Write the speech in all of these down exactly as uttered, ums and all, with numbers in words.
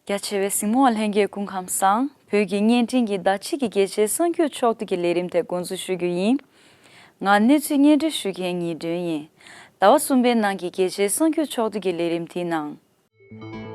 རྒྱ་ཆེ་བའི་གཟིགས་མོ་བ་ལྷན་རྒྱས་སྐུ་ཁམས་བཟང་། བོད་ཀྱི་བརྙན་འཕྲིན་གྱི་ཟླ་གཅིག་གི་རྒྱལ་སྤྱིའི་གསར་འགྱུར་ཕྱོགས་བསྡུས་ཀྱི་ལས་རིམ་དེ་འགོ་འཛུགས་ཞུ་རྒྱུ་ཡིན། ང་གནས་ཚུལ་སྙན་སྒྲོན་ཞུ་མཁན་ཉི་སྒྲོན་ཡིན། ཟླ་བ་གསུམ་པའི་ནང་གི་རྒྱལ་སྤྱིའི་གསར་འགྱུར་ཕྱོགས་བསྡུས་ཀྱི་ལས་རིམ་དེའི་ནང་།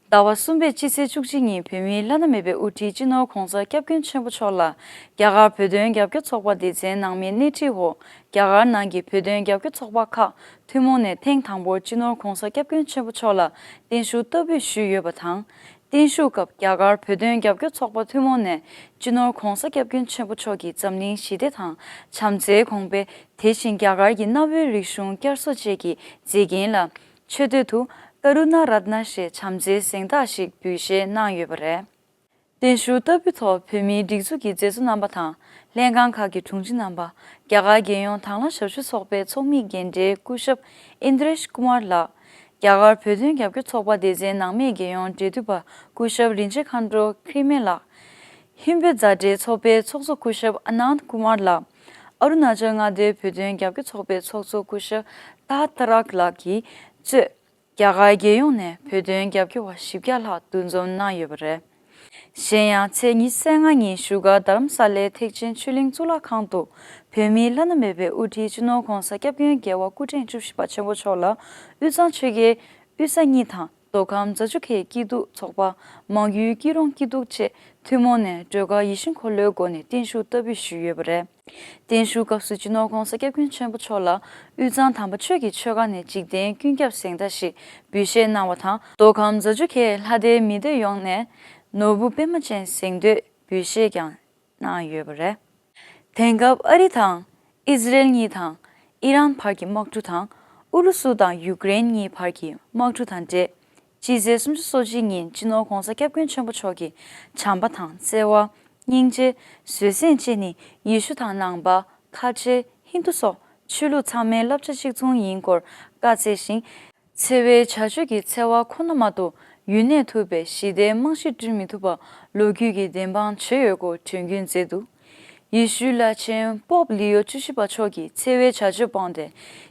ཟླ་བ་གསུམ་པའི་སྤྱི་ཚེས་བཅུ་གཅིག་ཉིན་བོད་མིའི་བླ་ན་མེད་པའི་དབུ་ཁྲིད་སྤྱི་ནོར་༧གོང་ས་༧སྐྱབས་མགོན་ཆེན་པོ་མཆོག་ལ་རྒྱ་གར་བོད་དོན་རྒྱབ་སྐྱོར་ཚོགས་པ་སྡེ་ཚན་ནང་མིའི་སྣེ་ཁྲིད་འོག་རྒྱ་གར་ནང་གི་བོད་དོན་རྒྱབ་སྐྱོར་ཚོགས་པ་ཁག་ཐུན་མོང་ནས་ཐེངས་དང་པོར་སྤྱི་ནོར་༧གོང་ས་༧སྐྱབས་མགོན་ཆེན་པོ་མཆོག་ལ་བརྟན་བཞུགས་བསྟར་འབུལ་ཞུས་ཡོད་པ་དང་། བརྟན་བཞུགས་སྐབས་རྒྱ་གར་བོད་དོན་རྒྱབ་སྐྱོར་ཚོགས་པ་ཐུན་མོང་ནས་སྤྱི་ནོར་༧གོང་ས་༧སྐྱབས་མགོན་ཆེན་པོ་མཆོག་གི་འཛམ་གླིང་ཞི་བདེ་དང་བྱམས་བརྩེའི་དགོངས་པ། དེ་བཞིན་རྒྱ་གར་གྱི་གནའ་བོའི་རིག་གཞུང་བསྐྱར་གསོ་བཅས་ཀྱི་མཛེས་རྒྱན་ལ་མཆོད་བསྟོད་དུ་ཀ་རུ་ཎ་རཏྣ་ཞེས་བྱམས་བརྩེའི་གཟེངས་རྟགས་ཤིག་འབུལ་བཞེས་གནང་ཡོད་པ་རེད། བརྟན་བཞུགས་བསྟར་འབུལ་ཐོག་བོད་མིའི་སྒྲིག་འཛུགས་ཀྱི་མཛད་གཙོ་རྣམ་པ་དང་ལྷན་ཁང་ཁག་གི་དྲུང་ཆེ་རྣམ་པ། རྒྱ་གར་རྒྱལ་ཡོངས་དྭང་བླངས་ཞབས་ཞུ་ཚོགས་པའི་ཚོགས་མི་རྒན་གྲས་སྐུ་ཞབས་ཨིན་དྲེཤ་ཀུ་མར་ལགས། རྒྱ་གར་བོད་དོན་རྒྱབ་སྐྱོར་ཚོགས་པ་སྡེ་ཚན་ནང་མིའི་རྒྱལ་ཡོངས་འབྲེལ་མཐུད་པ་སྐུ་ཞབས་རིན་ཆེན་མཁའ་འགྲོ་ཁྲི་སྨན་ལགས། ཧིན་བོད་མཛའ་འབྲེལ་ཚོགས་པའི་ཚོགས་གཙོ་སྐུ་ཞབས་ཨ་ནནྡ་ཀུ་མར་ལགས། ཨ་རུ་ན་ཅལ་མངའ་སྡེའི་བོད་དོན་རྒྱབ་སྐྱོར་ཚོགས་པའི་ཚོགས་གཙོ་སྐུ་ཞབས་ཏཱ་ཏ་རཀ་ལགས་ཀྱིས་གཙོས། རྒྱ་གར་རྒྱལ་ཡོངས་ནས་བོད་དོན་རྒྱབ་སྐྱོར་བ་བཞི་བརྒྱ་ལྷག་འདུ་འཛོམས་གནང་ཡོད་པ་རེད། གཞན་ཡང་ཚེས་ཉི་ཤུ་རྩ་ལྔ་ཉིན་བཞུགས་སྒར་རྡ་རམ་ས་ལའི་ཐེག་ཆེན་ཆོས་གླིང་གཙུག་ལག་ཁང་དུ་བོད་མིའི་བླ་ན་མེད་པའི་དབུ་ཁྲིད་སྤྱི་ནོར་༧གོང་ས་༧སྐྱབས་མགོན་རྒྱལ་བ་སྐུ་ཕྲེང་བཅུ་བཞི་པ་ཆེན་པོ་མཆོག་ལ་དབུས་གཙང་ཆོལ་ཁའི་དབུས་ས་གཉིས་དང་མདོ་ཁམས་རྫ་ཆུ་ཁའི་སྐྱིད་སྡུག་ཚོགས་པ། མང་ཡུལ་སྐྱིད་རོང་སྐྱིད་སྡུག་བཅས་ཐུན་མོང་ནས་སྒྲོལ་དཀར་ཡིད་བཞིན་འཁོར་ལོའི་སྒོ་ནས་བརྟན་བཞུགས་བསྟར་འབུལ་ཞུས་ཡོད་པ་རེད། བརྟན་བཞུགས་སྐབས་སུ་སྤྱི་ནོར་༧གོང་ས་༧སྐྱབས་མགོན་ཆེན་པོ་མཆོག་ལ་དབུས་གཙང་དམ་པ་ཆོས་ཀྱི་ཆོལ་ཁ་ནས་འཇིག་རྟེན་ཀུན་ཁྱབ་གཟེངས་རྟགས་ཤིག་འབུལ་བཞེས་གནང་བ་དང་། མདོ་ཁམས་རྫ་ཆུ་ཁའི་ལྷ་སྡེའི་མི་སྡེ་ཡོངས་ནས་ནོར་བུ་པད་མ་ཅན་གཟེངས་བསྟོད་འབུལ་བཞེས་ཀྱང་གནང་ཡོད་པ་རེད། དེང་སྐབས་ཨ་རི་དང་ཨི་ཟི་རེལ་གཉིས་དང་ཨི་རན་བར་གྱི་དམག་འཁྲུག་དང་ཨུ་རུ་སུ་དང་ཡུཀ་རེན་གཉིས་བར་གྱི་དམག་འཁྲུག་དང་འབྲེལ། སྤྱི་ཚེས་སུམ་ཅུ་སོ་གཅིག་ཉིན་སྤྱི་ནོར་༧གོང་ས་༧སྐྱབས་མགོན་ཆེན་པོ་མཆོག་གིས་བྱམས་པ་དང་བརྩེ་བ། སྙིང་རྗེ། བཟོད་བསྲན་བཅས་ནི་ཡེ་ཤུ་དང་ནང་པ། ཁ་ཆེ། ཧིན་དུ་སོགས་ཆོས་ལུགས་ཚང་མའི་བསླབ་བྱ་གཅིག་མཚུངས་ཡིན་སྐོར་བཀའ་སྩལ་ཞིང་། འཚེ་བའི་བྱ་སྤྱོད་ཀྱི་འཚེ་བ་ཁོ་ན་མ་གཏོགས་ཡུན་གནས་ཐུབ་པའི་ཞི་བདེའི་རྨང་གཞི་བསྐྲུན་མི་ཐུབ་པ་ལོ་རྒྱུས་ཀྱིས་བདེན་དཔང་བྱས་ཡོད་སྐོར་དྲན་སྐུལ་མཛད་འདུག་ཡེ་ཤུའི་བླ་ཆེན་པོབ་ལི་ཡོ་བཅུ་བཞི་པ་མཆོག་གིས་འཚེ་བའི་བྱ་སྤྱོད་སྤངས་ཏེ་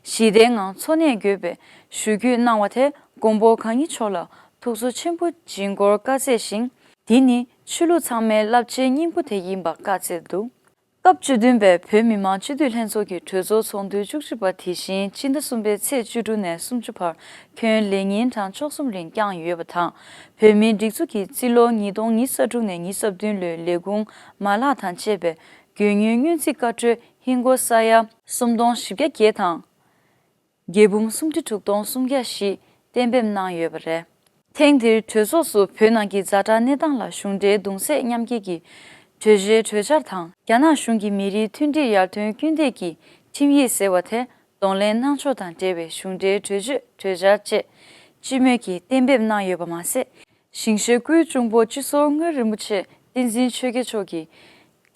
ཞི་བདེའི་ངང་འཚོ་གནས་དགོས་པའི་ཞུ་སྐུལ་གནང་བ་དེ་མགོན་པོ་གང་ཉིད་མཆོག་ལ་ཐུགས་གསོ་ཆེན་པོ་སྦྱིན་སྐོར་བཀའ་སྩལ་ཞིང་། འདི་ནི་ཆོས་ལུགས་ཚང་མའི་བསླབ་བྱའི་སྙིང་པོ་དེ་ཡིན་པ་བཀའ་སྩལ་འདུག་སྐབས་བཅུ་བདུན་པའི་བོད་མི་མང་སྤྱི་འཐུས་ལྷན་ཚོགས་ཀྱི་གྲོས་ཚོགས་ཚོགས་འདུ་བཅུ་གཅིག་པ་དེ་བཞིན་སྤྱི་ཟླ་གསུམ་པའི་ཚེས་བཅུ་དྲུག་ནས་སུམ་ཅུ་བར་ཁྱོན་ལས་ཉིན་གྲངས་བཅུ་གསུམ་རིང་བསྐྱངས་ཡོད་པ་དང་། བོད་མིའི་སྒྲིག་འཛུགས་ཀྱིས་རྩིས་ལོ་ཉིས་སྟོང་ཉི་ཤུ་རྩ་དྲུག་ནས་ཉི་ཤུ་རྩ་བདུན་ལོའི་ལས་ཁུངས་མ་ལག་དང་བཅས་པའི་དགོས་དངུལ་སྔོན་རྩིས་བཀའ་འཁྲོལ་ཧིན་སྒོར་ས་ཡ་སུམ་སྟོང་བཞི་བརྒྱ་བརྒྱད་དང་། བརྒྱད་འབུམ་སུམ་ཁྲི་དྲུག་སྟོང་སུམ་བརྒྱ་བཞི་གཏན་འབེབས་གནང་ཡོད་པ་རེད། ཐེངས་འདིར་གྲོས་ཚོགས་སུ་བོད་ནང་གི་ཛ་དྲག་གནས་སྟངས་ལ་གཞུང་འབྲེལ་གདུང་སེམས་མཉམ་སྐྱེད་ཀྱི་གྲོས་གཞིའི་གྲོས་འཆར་དང་། རྒྱ་ནག་གཞུང་གིས་མི་རིགས་མཐུན་སྒྲིལ་ཡར་ཐོན་སྐུལ་འདེད་ཀྱི་ཁྲིམས་ཡིག་ཟེར་བ་དེ་གདོང་ལེན་གནང་ཕྱོགས་དང་འབྲེལ་བའི་གཞུང་འབྲེལ་གྲོས་ཆོད་གྲོས་འཆར་བཅས་སྤྱི་མོས་ཀྱིས་གཏན་འབེབས་གནང་ཡོད་པ་མ་ཟད། ཞིང་གཤེགས་སྐུའི་གཅུང་པོ་སྤྱི་ཟུར་མངའ་རིན་པོ་ཆེ་བསྟན་འཛིན་ཆོས་རྒྱལ་མཆོག་གི་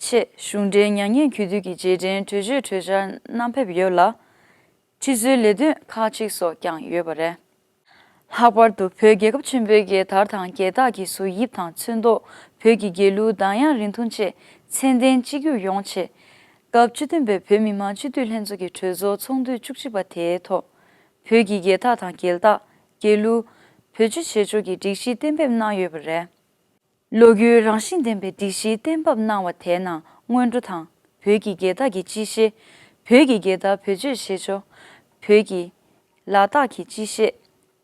ཆེད་གཞུང་འབྲེལ་མྱ་ངན་གུས་འདུད་ཀྱི་རྗེས་དྲན་གྲོས་ཆོད་གྲོས་འཆར་བསྣམས་ཕེབས་ཡོད་ལ། ཁྲི་ཟུར་ལས་དོན་ཁག་ཅིག་སོགས་ཀྱང་ཡོད་པ་རེད། ལྷག་པར་དུ་བོད་རྒྱལ་ཁབ་ཆེན་པོའི་རྒྱལ་དར་དང་རྒྱལ་རྟགས་ཀྱི་ཟུར་དབྱིབས་དང་ཚོན་མདོག་བོད་ཀྱི་རྒྱལ་གླུ་གདངས་དབྱངས་རིང་ཐུང་བཅས་མཚན་ལྡན་གཅིག་གྱུར་ཡོང་ཆེད། སྐབས་བཅུ་བདུན་པའི་བོད་མི་མང་སྤྱི་འཐུས་ལྷན་ཚོགས་ཀྱི་གྲོས་ཚོགས་ཚོགས་འདུ་བཅུ་གཅིག་པ་དེའི་ཐོག་བོད་ཀྱི་རྒྱལ་རྟགས་དང་རྒྱལ་རྟགས། རྒྱལ་གླུ། བེད་སྤྱོད་བྱེད་ཕྱོགས་ཀྱི་སྒྲིག་གཞི་གཏན་འབེབས་གནང་ཡོད་པ་རེད། ལོ་རྒྱུས་རང་བཞིན་ལྡན་པའི་སྒྲིག་གཞི་གཏན་འབེབས་གནང་བ་དེའི་ནང་སྔོན་འགྲོ་དང་། བོད་ཀྱི་རྒྱལ་རྟགས་ཀྱི་སྤྱི་བཤད། བོད་ཀྱི་རྒྱལ་རྟགས་བེད་སྤྱོད་བྱེད་ཕྱོགས། བོད་ཀྱི་ལ་དྭགས་ཀྱི་སྤྱི་བཤད།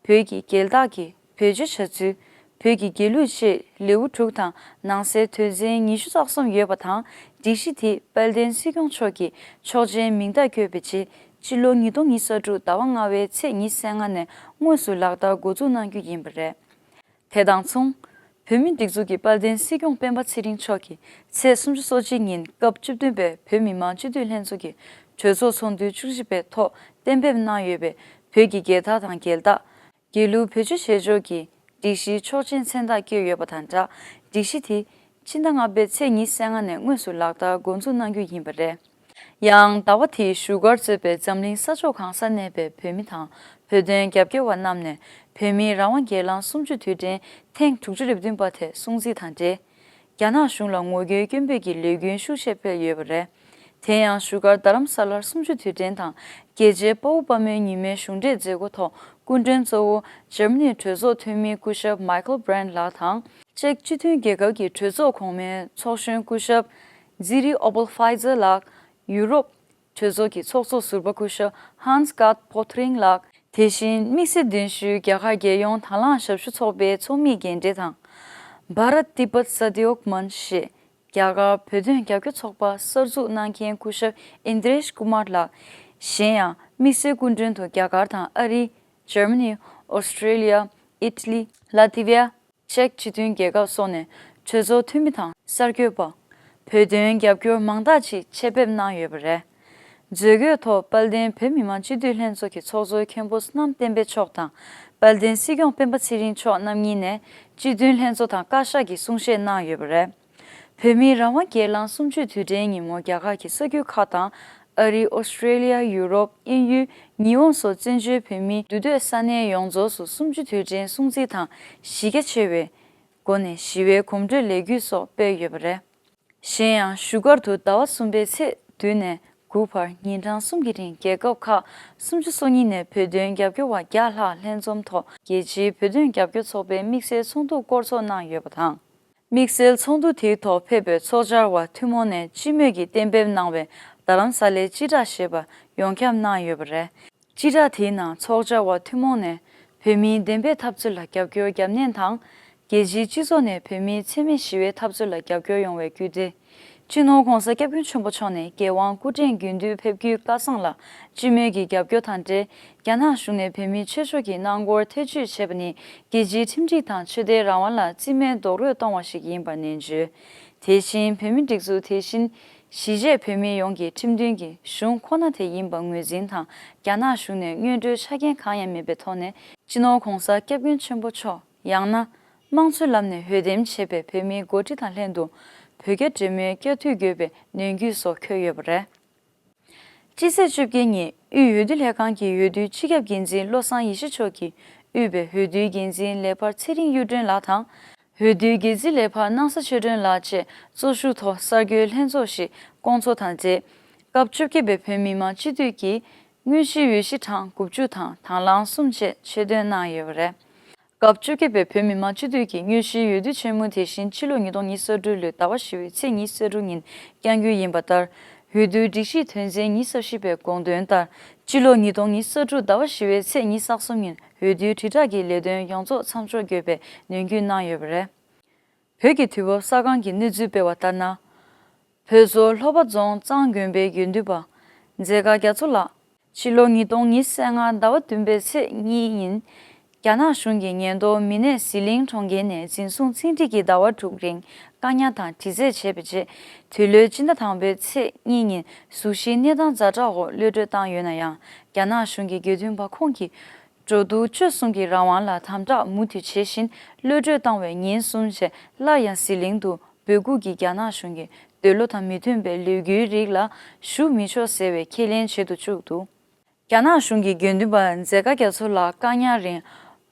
བོད་ཀྱི་རྒྱལ་རྟགས་ཀྱི་བེད་སྤྱོད་བྱ་ཚུལ། བོད་ཀྱི་རྒྱལ་གླུ་བཅས་ལེའུ་དྲུག་དང་ནང་གསེས་དོན་ཚན་ཉི་ཤུ་རྩ་གསུམ་ཡོད་པ་དང་། སྒྲིག་གཞི་དེ་དཔལ་ལྡན་སྲིད་སྐྱོང་མཆོག་གིས་ཆོག་མཆན་མིང་རྟགས་བཀོད་པའི་རྗེས་སྤྱི་ལོ་ཉིས་སྟོང་ཉི་ཤུ་རྩ་དྲུག་ཟླ་བ་ལྔ་པའི་ཚེས་ཉི་ཤུ་རྩ་ལྔ་ནས་དངོས་སུ་ལག་བསྟར་འགོ་འཛུགས་གནང་རྒྱུ་ཡིན་པ་རེད། དེ་དང་མཚུངས། བོད་མིའི་སྒྲིག་འཛུགས་ཀྱི་དཔལ་ལྡན་སྲིད་སྐྱོང་སྤེན་པ་ཚེ་རིང་མཆོག་གིས་ཚེས་སུམ་ཅུ་སོ་གཅིག་ཉིན་སྐབས་བཅུ་བདུན་པའི་བོད་མི་མང་སྤྱི་འཐུས་ལྷན་ཚོགས་ཀྱི་གྲོས་ཚོགས་ཚོགས་འདུ་བཅུ་གཅིག་པའི་ཐོག་གཏན་འབེབས་གནང་ཡོད་པའི་བོད་ཀྱི་རྒྱལ་དར་དང་རྒྱལ་རྟགས། རྒྱལ་གླུ་བེད་སྤྱོད་བྱེད་ཕྱོགས་ཀྱི་སྒྲིག་གཞིའི་ཆོག་མཆན་མཚན་རྟགས་བཀོད་ཡོད་པ་དང་སྦྲགས། སྒྲིག་གཞི་དེ་ཕྱི་ཟླ་ལྔ་པའི་ཚེས་ཉི་ཤུ་རྩ་ལྔ་ནས་དངོས་སུ་ལག་བསྟར་འགོ་འཛུགས་གནང་རྒྱུ་ཡིན་པ་རེད། ཡང་ཟླ་བ་དེའི་བཞུགས་སྒར་གཙོས་པའི་འཛམ་གླིང་ས་ཕྱོགས་གང་སར་གནས་པའི་བོད་མི་དང་ བོད་དོན་རྒྱབ་སྐྱོར་བ་རྣམས་ནས་བོད་མིའི་རང་དབང་སྒེར་ལངས་གསུམ་བཅུ་དུས་དྲན་ཐེངས་དྲུག་ཅུ་རེ་བདུན་པ་དེ་སྲུང་བརྩི་དང་འབྲེལ། རྒྱ་ནག་གཞུང་ལ་ངོ་རྒོལ་སྐད་འབོད་ཀྱི་ལས་འགུལ་ཤུགས་ཆེ་སྤེལ་ཡོད་པ་རེད། དེ་ཡང་བཞུགས་སྒར་རྡ་རམ་ས་ལར་གསུམ་བཅུ་དུས་དྲན་དང་རྒྱལ་གཅེས་དཔའ་བོ་དཔའ་མོའི་ཉིན་མོའི་གཞུང་འབྲེལ་མཛད་སྒོ་ཐོག་སྐུ་མགྲོན་གཙོ་བོ་འཇར་མ་ནིའི་གྲོས་ཚོགས་འཐུས་མི་སྐུ་ཞབས་Michael Brandt ལགས་དང་། ཅེཀ་སྤྱི་མཐུན་རྒྱལ་ཁབ་ཀྱི་གྲོས་ཚོགས་གོང་མའི་ཚོགས་གཞོན་སྐུ་ཞབས་Dzyri Obelfeitzer ལགས། ཡུ་རོབ་གྲོས་ཚོགས་ཀྱི་ཚོགས་གཙོ་ཟུར་པ་སྐུ་ཞབས་Hans Gert Pöttering ལགས། དེ་བཞིན་དམིགས་བསལ་གདན་ཞུས་རྒྱ་གར་རྒྱལ་ཡོངས་དང་བླངས་ཞབས་ཞུ་ཚོགས་པའི་ཚོགས་མིའི་རྒན་གྲས་དང་། Bharat Tibet Sahayog Manch ཞེས་རྒྱ་གར་བོད་དོན་རྒྱབ་སྐྱོར་ཚོགས་པ་གསར་འཛུགས་གནང་མཁན་སྐུ་ཞབས་Indiresh Kumar ལགས། གཞན་ཡང་དམིགས་བསལ་སྐུ་མགྲོན་དུ་རྒྱ་གར་དང་ཨ་རི། འཇར་མ་ནི། ཨོ་སི་ཀྲེ་ལི་ཡ། ཨི་ཊ་ལི། ལ་ཐི་བི་ཡ། ཅེཀ་སྤྱི་མཐུན་རྒྱལ་ཁབ་སོགས་ནས་གྲོས་ཚོགས་འཐུས་མི་དང་གསར་འགོད་པ། བོད་དོན་རྒྱབ་སྐྱོར་མང་དག་ཅིག་ཆེད་ཕེབས་གནང་ཡོད་པ་རེད། མཛད་སྒོའི་ཐོག་དཔལ་ལྡན་བོད་མི་མང་སྤྱི་འཐུས་ལྷན་ཚོགས་ཀྱི་ཚོགས་གཙོ་མཁན་པོ་བསོད་ནམས་བསྟན་འཕེལ་མཆོག་དང་། དཔལ་ལྡན་སྲིད་སྐྱོང་སྤེན་པ་ཚེ་རིང་མཆོག་རྣམ་གཉིས་ནས་སྤྱི་མཐུན་ལྷན་ཚོགས་དང་བཀའ་ཤག་གི་གསུང་བཤད་གནང་ཡོད་པ་རེད། བོད་མིའི་རང་དབང་སྒེར་ལངས་གསུམ་བཅུའི་དུས་དྲན་ཉིན་མོ་རྒྱ་གར་གྱི་ས་ཁུལ་ཁག་དང་། ཨ་རི། ཨོ་སི་ཀྲེ་ལི་ཡ། ཡུ་རོབ། དབྱིན་ཡུལ། ཉི་ཧོང་སོགས་བཙན་བྱོལ་བོད་མིའི་འདུས་སྡོད་ས་གནས་ཡོངས་རྫོགས་སུ་གསུམ་བཅུའི་དུས་དྲན་སྲུང་བརྩི་དང་གཞི་རྒྱ་ཆེ་བའི་སྒོ་ནས་ཞི་བའི་གོམ་བགྲོད་ལས་འགུལ་སོགས་སྤེལ་ཡོད་པ་རེད། གཞན་ཡང་བཞུགས་སྒར་དུ་ཟླ་བ་གསུམ་པའི་ཚེས་བདུན་ནས་དགུ་བར་ཉིན་གྲངས་གསུམ་གྱི་རིང་རྒྱལ་ཁབ་ཁག་སུམ་ཅུ་སོ་གཉིས་ནས་བོད་དོན་རྒྱབ་སྐྱོར་བ་བརྒྱ་ལྷག་ལྷན་འཛོམས་ཐོག་རྒྱལ་སྤྱིའི་བོད་དོན་རྒྱབ་སྐྱོར་ཚོགས་པའི་དམིགས་བསལ་ཚོགས་འདུ་སྐོར་ཚོགས་གནང་ཡོད་པ་དང་། དམིགས་བསལ་ཚོགས་འདུ་དེའི་ཐོག་ཕེབས་པའི་ཚོགས་བཅར་བ་ཐུན་མོང་ནས་སྤྱི་མོས་ཀྱིས་གཏན་འབེབས་གནང་བའི་རྡ་རམ་ས་ལའི་སྤྱི་བསྒྲགས་ཞེས་པ་ཡོངས་ཁྱབ་གནང་ཡོད་པ་རེད། སྤྱི་བསྒྲགས་དེའི་ནང་ཚོགས་བཅར་བ་ཐུན་མོང་ནས་བོད་མིའི་བདེན་པའི་འཐབ་རྩོད་ལ་རྒྱབ་སྐྱོར་རྒྱབ་གནས་དང་། རྒྱལ་སྤྱིའི་སྤྱི་ཚོགས་ནས་བོད་མིའི་འཚེ་མེད་ཞི་བའི་འཐབ་རྩོད་ལ་རྒྱབ་སྐྱོར་ཡོང་བའི་སྐུལ་འདེད། སྤྱི་ནོར་༧གོང་ས་༧སྐྱབས་མགོན་ཆེན་པོ་མཆོག་ནས་རྒྱལ་དབང་སྐུ་ཕྲེང་དགུ་བདུན་ཕེབས་རྒྱུའི་བཀའ་བཟང་ལ་སྤྱི་མོས་ཀྱི་རྒྱབ་སྐྱོར་དང་འབྲེལ། རྒྱ་ནག་གཞུང་ནས་བོད་མིའི་ཆོས་ཕྱོགས་ཀྱི་གནང་སྒོར་ཐེ་བྱུས་བྱས་པ་ནི་རྒྱལ་སྤྱིའི་ཁྲིམས་སྒྲིག་དང་ཆོས་དད་རང་དབང་ལ་རྩིས་མེད་རྡོག་རོལ་གཏོང་བ་ཞིག་ཡིན་པར་ནན་བརྗོད། དེ་བཞིན་བོད་མིའི་སྒྲིག་འཛུགས་དེ་བཞིན་གཞིས་བྱེས་བོད་མི་ཡོངས་ཀྱི་ཁྲིམས་མཐུན་གྱི་གཞུང་ཁོ་ན་དེ་ཡིན་པ་ངོས་འཛིན་དང་། རྒྱ་ནག་གཞུང་ནས་སྔོན་འགྲོའི་ཆ་རྐྱེན་གང་ཡང་མེད་པའི་ཐོག་ནས་སྤྱི་ནོར་༧གོང་ས་༧སྐྱབས་མགོན་ཆེན་པོ་མཆོག་ཡང་ན་དམངས་གཙོའི་ལམ་ནས་འོས་འདེམས་བྱས་པའི་བོད་མིའི་འགོ་ཁྲིད་དང་ལྷན་དུ་བོད་རྒྱ་འབྲེལ་མོལ་བསྐྱར་མཐུད་དགོས་པའི་ནན་སྐུལ་སོགས་འཁོད་ཡོད་པ་རེད། སྤྱི་ཚེས་བཅོ་བརྒྱད་ཉིན་དབུས་འོས་བསྡུ་ལྷན་ཁང་གི་འོས་བསྡུའི་སྤྱི་ཁྱབ་འགན་འཛིན་བློ་བཟང་ཡེ་ཤེས་མཆོག་གིས་དབུས་པའི་འོས་བསྡུའི་འགན་འཛིན་ལས་འཕར་ཚེ་རིང་གཡུ་སྒྲོན་ལགས་དང་། འོས་བསྡུའི་འགན་འཛིན་ལས་འཕར་སྣང་ས་ཆོས་སྒྲོན་ལགས་བཅས་གཙོ་བཞུགས་ཐོག་གསར་འགོད་ལྷན་ཚོགས་ཤིག་བསྐོང་ཚོགས་དང་འབྲེལ། སྐབས་བཅོ་བརྒྱད་པའི་བོད་མི་མང་སྤྱི་འཐུས་ཀྱི་དངོས་གཞིའི་འོས་གཞི་གྲངས་དགུ་བཅུ་དང་དང་བླངས་གསུམ་བཅས་ཆོད་དོན་གནང་ཡོད་པ་རེད། སྐབས་བཅོ་བརྒྱད་པའི་བོད་མི་མང་སྤྱི་འཐུས་ཀྱི་དངོས་གཞིའི་འོས་བསྡུ་ཆེན་མོ་དེ་བཞིན་ཕྱི་ལོ་ཉིས་སྟོང་ཉི་ཤུ་རྩ་དྲུག་ལོའི་ཟླ་བ་བཞི་པའི་ཚེས་ཉི་ཤུ་རྩ་དྲུག་ཉིན་བསྐྱང་རྒྱུ་ཡིན་པ་ལྟར། འོས་བསྡུའི་སྒྲིག་གཞིའི་དོན་ཚན་ཉི་ཤུ་རྩ་བཞི་པའི་དགོངས་དོན་ལྟར། ཕྱི་ལོ་ཉིས་སྟོང་ཉི་ཤུ་རྩ་དྲུག་ཟླ་བ་བཞི་པའི་ཚེས་ཉི་ཤུ་རྩ་གསུམ་ཉིན་འོས་བསྡུའི་དྲིལ་བསྒྲགས་ཀྱི་ལས་དོན་ཡོངས་རྫོགས་མཚམས་འཇོག་དགོས་པའི་ནན་སྐུལ་གནང་ཡོད་པ་རེད། བོད་ཀྱི་དུས་བབ་གསར་ཁང་གིས་གནས་ཚུལ་སྤེལ་བ་ལྟར་ན། བོད་མཚོ་ལྷོ་པ་རྫོང་གཙང་དགོན་པའི་དགེ་འདུན་པ་མཛད་དཀར་རྒྱ་མཚོ་ལགས། ཕྱི་ལོ་ཉིས་སྟོང་ཉི་ཤུ་རྩ་ལྔ་ཟླ་བ་བདུན་པའི་ཚེས་གཉིས་ཉིན། རྒྱ་ནག་གཞུང་གིས་ཉེན་རྟོག་མི་སྣས་ཟི་ལིང་གྲོང་ཁྱེར་ནས་འཛིན་བཟུང་བཙན་ཁྲིད་ཀྱིས་ཟླ་བ་དྲུག་རིང་བཀག་ཉར་དང་དྲི་རྩད་བྱས་པའི་རྗེས། དུས་ལོའི་སྤྱི་ཟླ་དང་པོའི་ཚེས་གཉིས་ཉིན་གཟུགས་གཞིའི་གནས་སྟངས་ཛ་དྲག་འོག་གློད་གྲོལ་བཏང་ཡོད་ན་ཡང་། རྒྱ་ནག་གཞུང་གི་དགེ་འདུན་པ་ཁོང་གིས་འགྲོ་འདུག་སྤྱོད་གསུམ་གྱི་རང་དབང་ལ་དམ་དྲག་མུ་མཐུད་བྱེད་བཞིན། གློད་གྲོལ་བཏང་བའི་ཉིན་གསུམ་རྗེས་སླར་ཡང་ཟི་ལིང་དུ་འབོད་འགུག་གིས་རྒྱ་ནག་གཞུང་གི་འདོད་བློ་དང་མི་མཐུན་པའི་ལས་འགུལ་རིགས་ལ་ཞུགས་མི་ཆོག་ཟེར་བའི་ཁས་ལེན་བྱེད་དུ་བཅུག་འདུག་རྒྱ་ནག་གཞུང་གིས་དགེ་འདུན་པ་མཛད་དཀར་རྒྱ་མཚོ་ལགས་བཀག་ཉར་རིང་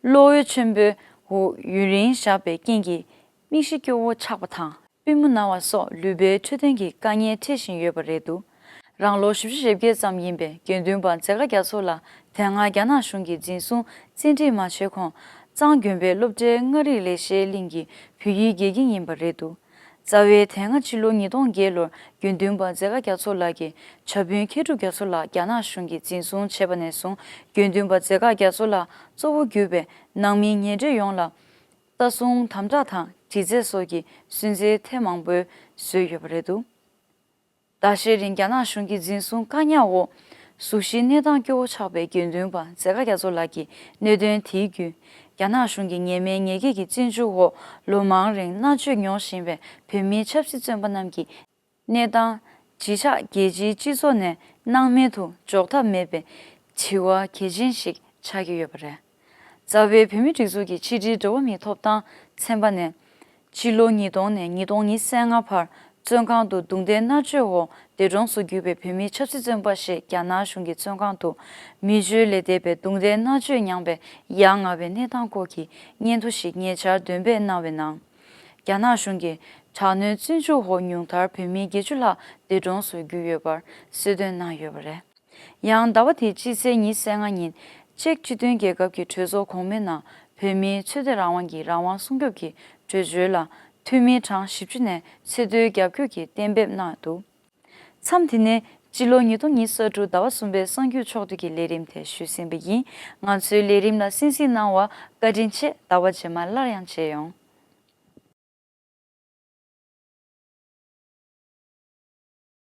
གློག་འོད་ཆེན་པོའི་འོག་ཡུན་རིང་བཞག་པའི་རྐྱེན་གྱིས་མིག་ཤེལ་སྐྱོ་བོ་ཆགས་པ་དང་། པུས་མོ་ན་བ་སོགས་ལུས་པོའི་འཕྲོད་བསྟེན་གྱི་དཀའ་ངལ་འཕྲད་བཞིན་ཡོད་པ་རེད་འདུག་རང་ལོ་བཞི་བཅུ་ཞེ་བརྒྱད་ཙམ་ཡིན་པའི་དགེ་འདུན་པ་མཛད་དཀར་རྒྱ་མཚོ་ལགས་དེ་སྔ་རྒྱ་ནག་གཞུང་གིས་འཛིན་བཟུང་བཙན་ཁྲིད་མ་བྱས་གོང་། གཙང་དགོན་པའི་སློབ་གྲྭའི་མངའ་རིས་ལེགས་བཤད་གླིང་གི་བོད་ཡིག་དགེ་རྒན་ཡིན་པ་རེད་འདུག་རྩ་བའི་དེ་སྔ་ཕྱི་ལོ་ཉིས་སྟོང་བརྒྱད་ལོར་དགེ་འདུན་པ་མཛད་དཀར་རྒྱ་མཚོ་ལགས་ཀྱི་བྱ་དཔོན་མཁས་གྲུབ་རྒྱ་མཚོ་ལགས་རྒྱ་ནག་གཞུང་གིས་འཛིན་བཟུང་བྱས་པ་ནས་བཟུང་། དགེ་འདུན་པ་མཛད་དཀར་རྒྱ་མཚོ་ལགས་གཙོ་བོ་གྱུར་པའི་ནང་མི་ཉེ་འབྲེལ་ཡོངས་ལ་ལྟ་སྲུང་དམ་དྲག་དང་དྲི་རྩད་སོགས་ཀྱི་སུན་གཙེར་ཐེངས་མང་པོ་བཟོས་ཡོད་པ་རེད་འདུག་ཟླ་ཤས་རིང་རྒྱ་ནག་གཞུང་གི་འཛིན་བཟུང་བཀག་ཉར་འོག་གཟུགས་གཞིའི་གནས་སྟངས་སྐྱོ་བོ་ཆགས་པའི་དགེ་འདུན་པ་མཛད་དཀར་རྒྱ་མཚོ་ལགས་ཀྱིས་གནད་དོན་དེའི་བརྒྱུད། རྒྱ་ནག་གཞུང་གི་ཉེས་མེད་ཉེས་འགེལ་གྱི་བཙོན་འཇུག་འོག་ལོ་མང་རིང་མནར་གཅོད་མྱོང་བཞིན་པའི་བོད་མིའི་ཆབ་སྲིད་བཙོན་པ་རྣམས་ཀྱི་གནས་སྟངས། བརྗིད་ཆགས་རྒྱལ་སྤྱིའི་སྤྱི་ཚོགས་ནས་སྣང་མེད་དུ་འཇོག་ཐབས་མེད་པའི་དྲི་བ་གལ་ཆེན་ཞིག་ཆགས་ཀྱི་ཡོད་པ་རེད། རྩ་བའི་བོད་མིའི་སྒྲིག་འཛུགས་ཀྱི་ཕྱི་དྲིལ་འགྲོ་བ་མིའི་ཐོབ་ཐང་ཚན་པ་ནས། ཕྱི་ལོ་ཉིས་སྟོང་ནས་ཉིས་སྟོང་ཉི་ཤུ་རྩ་ལྔ་བར་བཙོན་ཁང་དུ་རྡུང་རྡེག་མནར་གཅོད་འོག་ འདས་གྲོངས་སུ་གྱུར་པའི་བོད་མིའི་ཆབ་སྲིད་བཙོན་པ་ཞིག་རྒྱ་ནག་གཞུང་གི་བཙོན་ཁང་དུ་མི་བཅོལ་ལས་འདས་པའི་རྡུང་རྡེག་མནར་གཅོད་མྱངས་པའི་ཡ་ང་བའི་གནས་སྟངས་སྐོར་གྱི་སྙན་ཐོ་ཞིག་ཉེ་ཆར་འདོན་སྤེལ་གནང་བའི་ནང་། རྒྱ་ནག་གཞུང་གིས་དྲག་གནོན་བཙོན་འཇུག་འོག་ཉུང་མཐར་བོད་མི་བརྒྱད་ཅུ་ལྷག་འདས་གྲོངས་སུ་གྱུར་ཡོད་པར་གསལ་སྟོན་གནང་ཡོད་པ་རེད། ཡང་ཟླ་བ་འདིའི་སྤྱི་ཚེས་ཉི་ཤུ་རྩ་ལྔ་ཉིན་ཅེཀ་སྤྱི་མཐུན་རྒྱལ་ཁབ་ཀྱི་གྲོས་ཚོགས་གོང་མའི་ནང་བོད་མིའི་ཆོས་དད་རང་དབང་གི་རང་དབང་སྲུང་སྐྱོབ་ཀྱི་གྲོས་ཆོད་ལ་འཐུས་མི་གྲངས་བཞི་བཅུ་ནས་ཆེ་མཐོའི་རྒྱབ་སྐྱོར་གྱིས་གཏན་འབེབས་གནང་འདུག་མཚམས་འདི་ནས་སྤྱི་ལོ་ཉིས་སྟོང་ཉི་ཤུ་རྩ་དྲུག་ཟླ་བ་གསུམ་པའི་གསར་འགྱུར་ཕྱོགས་བསྡུས་ཀྱི་ལས་རིམ་དེ་ཞུས་ཟིན་པ་ཡིན། ང་ཚོའི་ལས་རིམ་ལ་གསན་གཟིགས་གནང་བར་བཀའ་དྲིན་ཆེ། ཟླ་བ་རྗེས་མ་སླར་ཡང་མཇལ་ཡོང་།